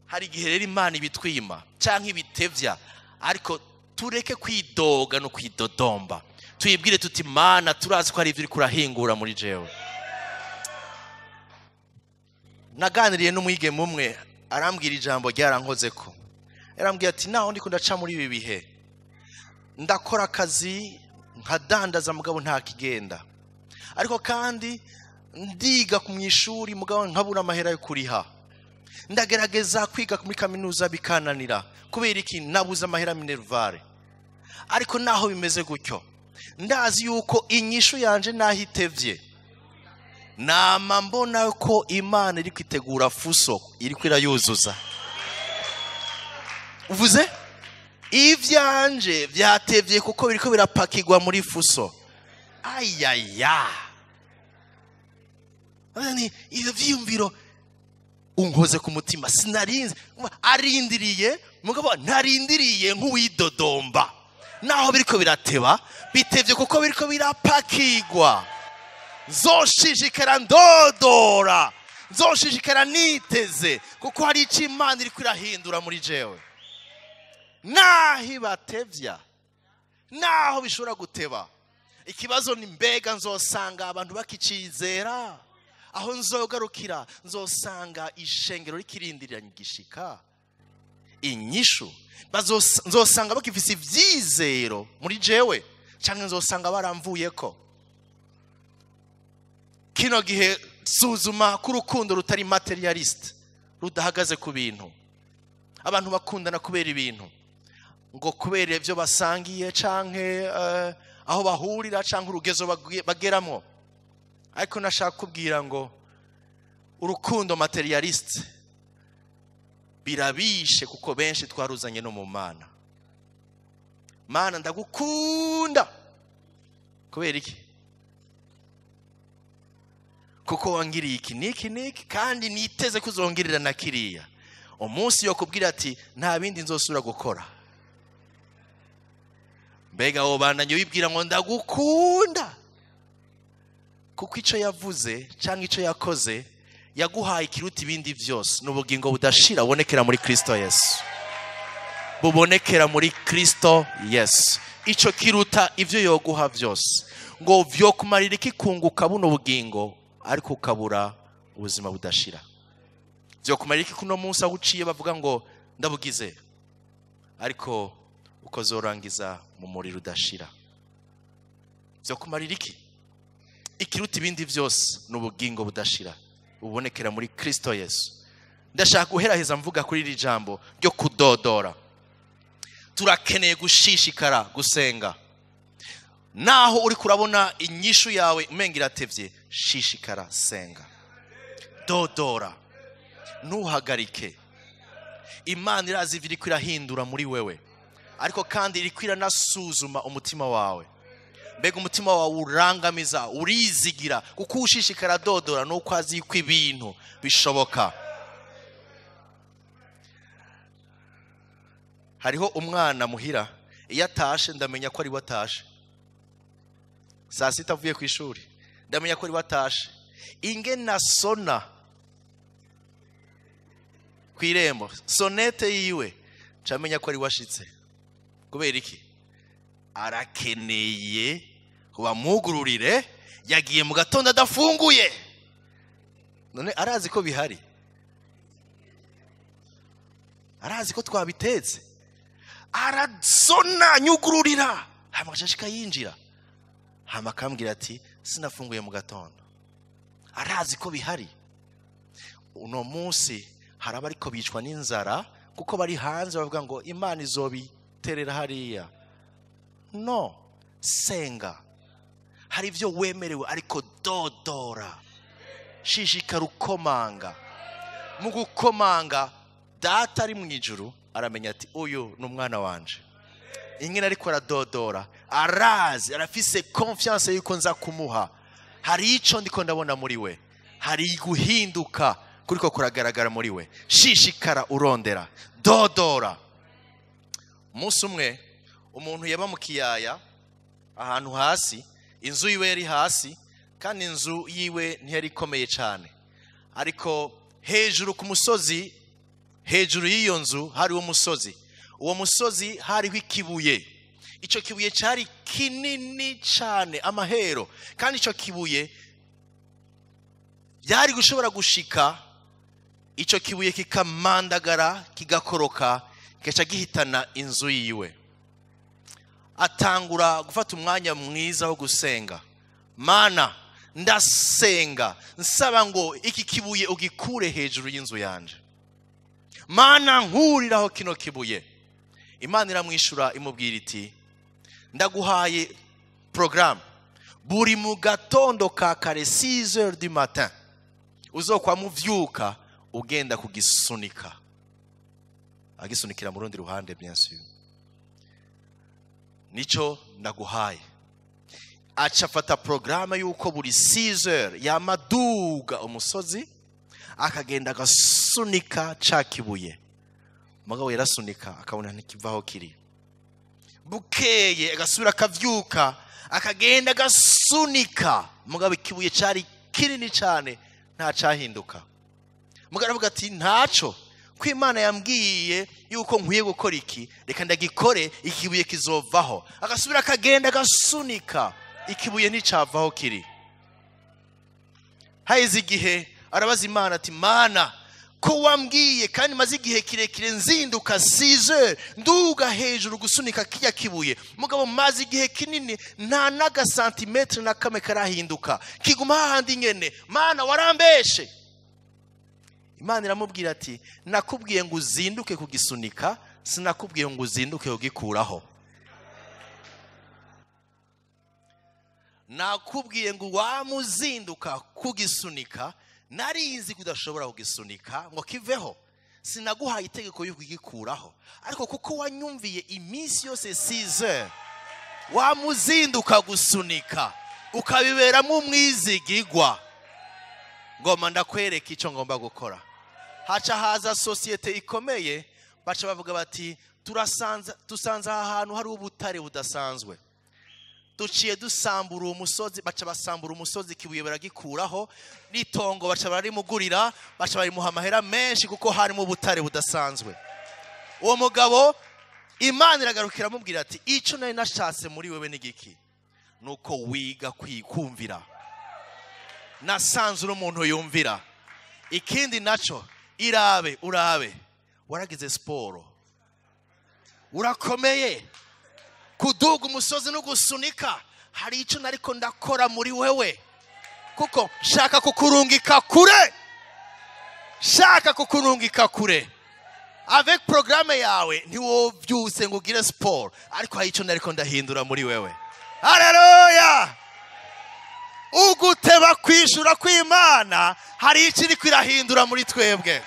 Hari igihe rero Imana ibitwima canke ibitevya, ariko tureke kwidoga no kwidodomba, tuyibwire tuti Mana turazi ko hari ivyo uriko urahingura muri jewe. Naganiriye n'umwigeme umwe arambwira ijambo ryarankozeko. Yarambwiye ati naho ndiko ndaca muri ibi bihe, ndakora akazi nkadandaza mugabo nta kigenda, ariko kandi ndiga ku mwishuri mugabo nkabura amahera yo kuriha, ndagerageza kwiga muri kaminuza bikananira, kubera iki? Nabuze amahera minervare. Ariko naho bimeze gutyo, ndazi yuko inyishu yanje nahitevye, nama mbona ko Imana iri kwitegura fuso, iri kwirayuzuza. Uvuze ivyanje vyatevye kuko biriko birapakirwa muri fuso. Ayaya, ivyo vyiyumviro unkoze ku mutima, sinarinze. Arindiriye mugabo ntarindiriye nk'uwidodomba, naho biriko birateba, bitevye kuko biriko birapakirwa. Nzoshishikara ndodora, nzoshishikara niteze, kuko hari ico Imana iriko irahindura muri jewe. Naho ibatevya, naho bishobora guteba, ikibazo ni mbega nzosanga abantu bakicizera? Aho nzogarukira nzosanga ishengero rikirindirira igishika inyishu, nzosanga bakifise ivyizero muri jewe, canke nzosanga baramvuyeko? Kino gihe suzuma ko urukundo rutari materialiste, rudahagaze ku bintu. Abantu bakundana kubera ibintu, ngo kubera ivyo basangiye canke aho bahurira canke urugezo bageramo. Ariko nashaka kubwira ngo urukundo materialiste birabishe, kuko benshi twaruzanye no mu Mana. Mana ndagukunda kubera iki? Kuko wangiriye iki niki niki, kandi niteze kuzongirira na kiriya. Umunsi yo kubwira ati nta bindi nzosubira gukora, mbega wobandanye wibwira ngo ndagukunda, kuko ico yavuze canke ico yakoze yaguhaye ikiruta ibindi byose, n'ubugingo budashira bubonekera muri Kristo Yesu, bubonekera muri Kristo Yesu. Ico kiruta ivyo yoguha byose. Ngo vyokumarira iki kunguka buno bugingo ariko ukabura ubuzima budashira? Vyokumarira iki kuno munsi aho uciye bavuga ngo ndabugize, ariko ukazorangiza mu muriro udashira? Vyokumarira iki? Ikiruta ibindi byose n'ubugingo budashira bubonekera muri Kristo Yesu. Ndashaka guheraheza mvuga kuri iri jambo ryo kudodora. Turakeneye gushishikara gusenga. Naho uri kurabona inyishu yawe umenga iratevye, shishikara senga, dodora, ntuhagarike. Imana irazi ivyo iriko irahindura muri wewe, ariko kandi iriko iranasuzuma umutima wawe. Mbega umutima wawe urangamiza, urizigira, kuko ushishikara dodora nuko azi ko ibintu bishoboka. Hariho umwana muhira, iyo atashe ndamenya ko ari we atashe. Saa sita avuye ku ishuri ndamenya ko ari we atashe. Ingena sona ku irembo, sonete yiwe, ncamenya ko ari washitse. Kubera iki? Arakeneye bamugururire, yagiye mu gatondo adafunguye. None arazi ko bihari, arazi ko twabitetse, arasona nyugururira, hama agashika yinjira, hama akambwira ati sinafunguye mu gatondo. Arazi ko bihari. Uno munsi hari abariko bicwa n'inzara kuko bari hanze bavuga ngo Imana izobiterera hariya. No, senga. Hari ibyo wemerewe, ariko dodora, shishikara ukomanga. Mu gukomanga, data ari mu ijuru aramenya ati uyu ni umwana wanje. Ingene ariko aradodora, arazi, arafise confiance yuko nza kumuha. Hari ico ndiko ndabona muri we, hari guhinduka kuriko kuragaragara muri we. Shishikara urondera, dodora. Umunsi umwe umuntu yaba mu kiyaya ahantu hasi, inzu yiwe yari hasi, kandi inzu yiwe ntiyari ikomeye cyane, ariko hejuru ku musozi, hejuru y'iyo nzu hariho umusozi. Uwo musozi hariho ikibuye. Ico kibuye cyari kinini cyane, amahero, kandi ico kibuye byari gushobora gushika, ico kibuye kikamandagara, kigakoroka, kigaca gihitana inzu yiwe. Atangura gufata umwanya mwiza wo gusenga. Mana, ndasenga nsaba ngo iki kibuye ugikure hejuru y'inzu yanje. Mana, nkuriraho kino kibuye. Imana iramwishura imubwira iti ndaguhaye programme, buri mu gatondo ka kare 6h du matin uzokwa muvyuka ugenda kugisunika. Agisunikira mu rundi ruhande, bien sûr. Nico ndaguhaye. Aca afata programme yuko buri 6h yamaduga umusozi akagenda agasunika ca kibuye. Mugabo yarasunika akabona ntikivaho kiri. Bukeye agasubira akavyuka akagenda agasunika, mugabo ikibuye cari kinini cyane nta cahinduka. Mugabo aravuga ati ntaco, ko Imana yambwiye yuko nkwiye gukora iki, reka ndagikore, ikibuye kizovaho. Agasubira akagenda agasunika, ikibuye nticavaho kiri. Haheze igihe arabaza Imana ati Mana, ko wambwiye kandi maze igihe kirekire nzinduka 6h nduga hejuru gusunika kijya kibuye, mugabo maze igihe kinini nta naga santimetre na kamwe karahinduka, kiguma hahandi nyene. Mana, warambeshe. Imana iramubwira ati nakubwiye ngo uzinduke kugisunika, sinakubwiye ngo uzinduke kugikuraho. Nakubwiye ngo wamuzinduka kugisunika, narizi kudashobora kugisunika ngo kiveho, sinaguhaye itegeko yo kugikuraho, ariko kuko wanyumviye iminsi yose 6h wamuzinduka gusunika ukabiberamo umwizigigwa, Ngoma ndakwereka icyo ngomba gukora. Haca haza sosiyete ikomeye, baca bavuga bati dusanze aha hantu hari ubutare budasanzwe, duciye dusambura uwo musozi. Baca basambura umusozi, kibuye baragikuraho, n'itongo baca bararimugurira, baca barimuha amahera menshi kuko harimo ubutare budasanzwe. Uwo mugabo Imana iragarukira amubwira ati icyo nari nashatse muri wewe ni giki? Nuko wiga kwikumvira, nasanze uri umuntu yumvira. Ikindi naco, irabe urabe, waragize siporo, urakomeye, kuduga umusozi no gusunika, hari icyo nariko ndakora muri wewe, kuko shaka kukurungika kure, shaka kukurungika kure. Avec programme yawe ntiwovyuse ngo ugire siporo, ariko hari icyo nariko ndahindura muri wewe. Haleluya! Uguteba kwishura kw'Imana, hari icyo iriko irahindura muri twebwe,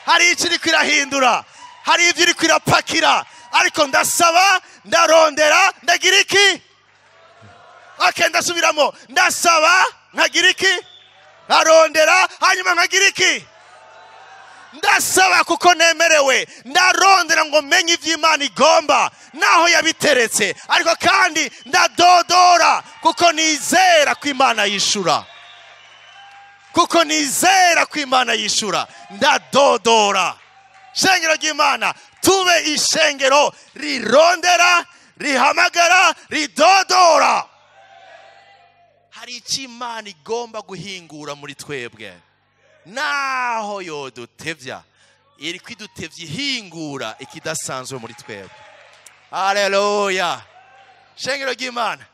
hari icyo iriko irahindura, hari ibyo iriko irapakira. Ariko ndasaba, ndarondera, ndagira iki? Okay, ndasubiramo, ndasaba nkagira iki? Nkarondera, hanyuma nkagira iki? Ndasaba kuko nemerewe, ndarondera ngo menye ivy'Imana igomba naho yabiteretse, ariko kandi ndadodora kuko nizera ko Imana yishura, kuko nizera ko Imana yishura. Ndadodora. Shengero ry'Imana, tube ishengero rirondera, rihamagara, ridodora. Hari icyo Imana igomba guhingura muri twebwe, naho yodutevya, iri kwidutevya ihingura ikidasanzwe muri twebwe. Haleluya! Shengero ry'Imana,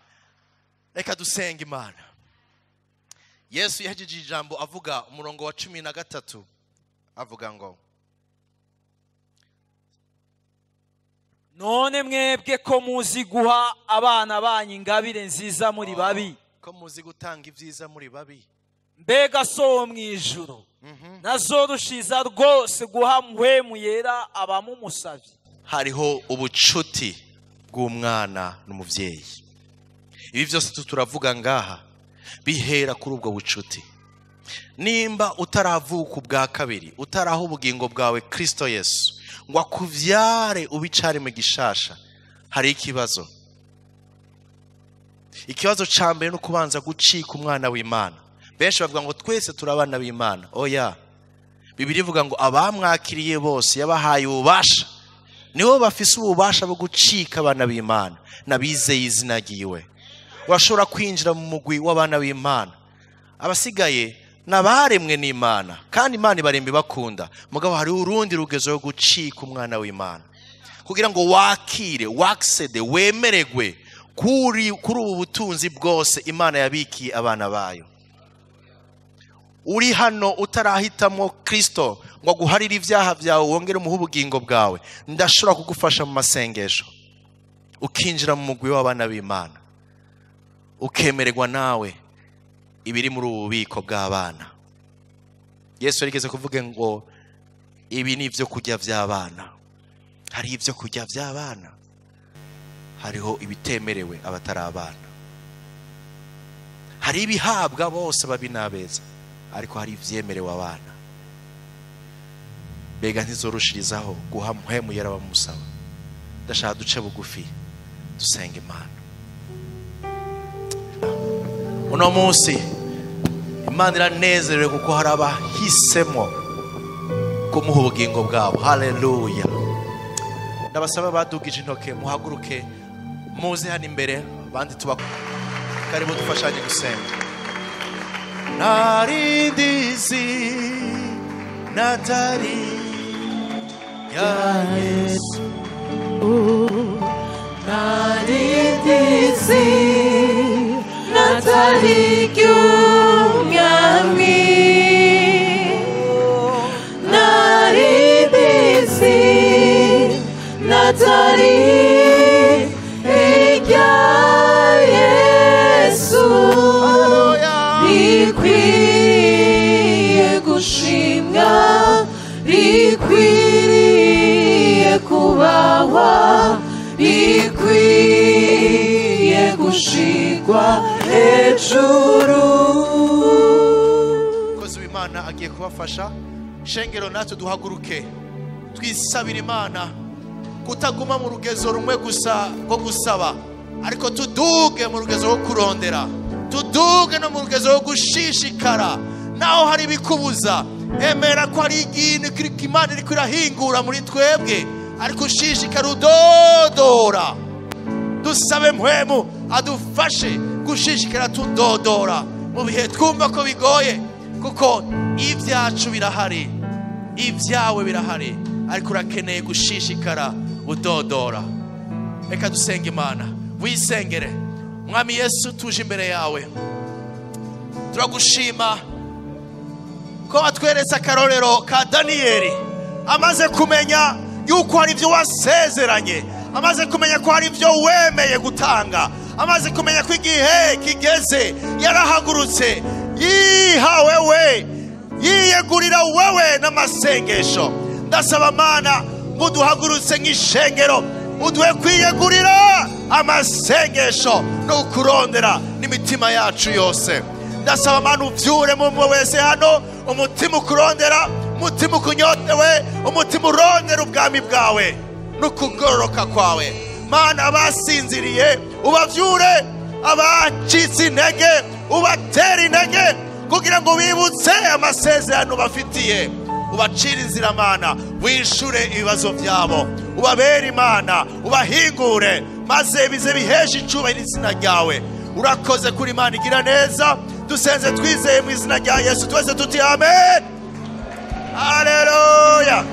reka dusenga Imana. Yesu yahejeje ijambo avuga umurongo wa 13, avuga ngo
none mwebwe ko muzi guha abana banyu ingabire nziza muri babi,
ko muzi gutanga ibyiza muri babi,
mbega so mu ijuru nazorushiza rwose guha Mpwemu Yera abamumusavye.
Hariho ubucuti bw'umwana n'umuvyeyi. Ibi byose turavuga ngaha bihera kuri ubwo bucuti. Nimba utaravuka ubwa kabiri, utaraha ubugingo bwawe Kristo Yesu ngo akuvyare ubicare mu gishasha, hari ikibazo. Ikibazo ca mbere no kubanza gucika umwana w'Imana. Benshi bavuga ngo twese turabana b'Imana. Oya, Bibiliya ivuga ngo abamwakiriye bose yabahaye ububasha, nibo bafise ububasha bwo gucika abana b'Imana nabizeye izina ryiwe. Urashobora kwinjira mu mugwi w'abana b'Imana, abasigaye nabaremwe n'Imana kandi Imana ibarembe bakunda. Mugabo hari urundi rugezo rwo gucika umwana w'Imana kugira ngo wakire, waksede, wemeregwe kuri ubu butunzi bwose Imana yabikiye abana bayo. Uri hano utarahitamo Kristo ngo aguharire ibyaha byawe wongere umuhe ubugingo bwawe, ndashobora kugufasha mu masengesho ukinjira mu mugwi w'abana b'Imana, ukemererwa nawe ibiri muri ubu bubiko bw'abana. Yesu yarigeze kuvuga ngo ibi ni ibyo kurya by'abana. Hari ibyo kurya by'abana, hariho ibitemerewe abatari abana, hari ibihabwa bose babi n'abeza, ariko hari ivyemerewe abana. Mbega ntizorushirizaho guha Mpwemu Yera abamusaba? Ndashaka duce bugufi dusenga Imana. Uno munsi Imana iranezerewe kuko hari abahisemo kumuha ubugingo bwabo. Haleluya! Ndabasaba badugije intoke muhaguruke muze hano imbere, abandi tuba karibu dufashanye gusenga. Narindizi natari ya Yesu,
narindizi natari y'umwami, narindizi natari irya Yesu, rikwiriye gushimwa, rikwiriye kubahwa, rikwiriye gushigwa hejuru.
w'Imana agiye kubafasha. Shengero, natwe duhaguruke twisabira Imana kutaguma mu rugezo rumwe gusa rwo gusaba, ariko tuduge mu rugezo rwo kurondera, tuduge no mu rugezo rwo gushishikara. Naho hari ibikubuza, emera ko hari ikintu kiriko Imana iriko irahingura muri twebwe, ariko ushishikara udodora. Dusabe Mpwemu adufashe gushishikara tudodora mu bihe twumva ko bigoye, kuko ibyacu birahari, ibyawe birahari, ariko urakeneye gushishikara udodora. Reka dusenge Imana. Wisengere. Mwami Yesu, tuje imbere yawe, turagushima ko watweretse akarorero ka Daniyeli. Amaze kumenya yuko hari ibyo wasezeranye, amaze kumenya ko hari ibyo wemeye gutanga, amaze kumenya ko igihe kigeze, yarahagurutse, yiha wewe, yiyegurira wewe n'amasengesho. Ndasaba Mana ngo duhagurutse nk'ishengero, uduhe kwiyegurira amasengesho no kurondera n'imitima yacu yose. Ndasaba Mana uvyure mu mwe wese hano umutima ukurondera, umutima ukunyotewe, umutima urondera ubwami bwawe n'ukugororoka kwawe. Mana, abasinziriye ubavyure, abacitse intege ubatere intege, kugira ngo bibutse amasezerano bafitiye. Ubacire inzira Mana, wishure ibibazo byabo, ubabere Imana, ubahingure, maze bize biheshe icubahiro izina ryawe. Urakoze kuri Imana igira neza. Dusenze twizeye mu izina rya Yesu, twese tuti amen. Haleluya.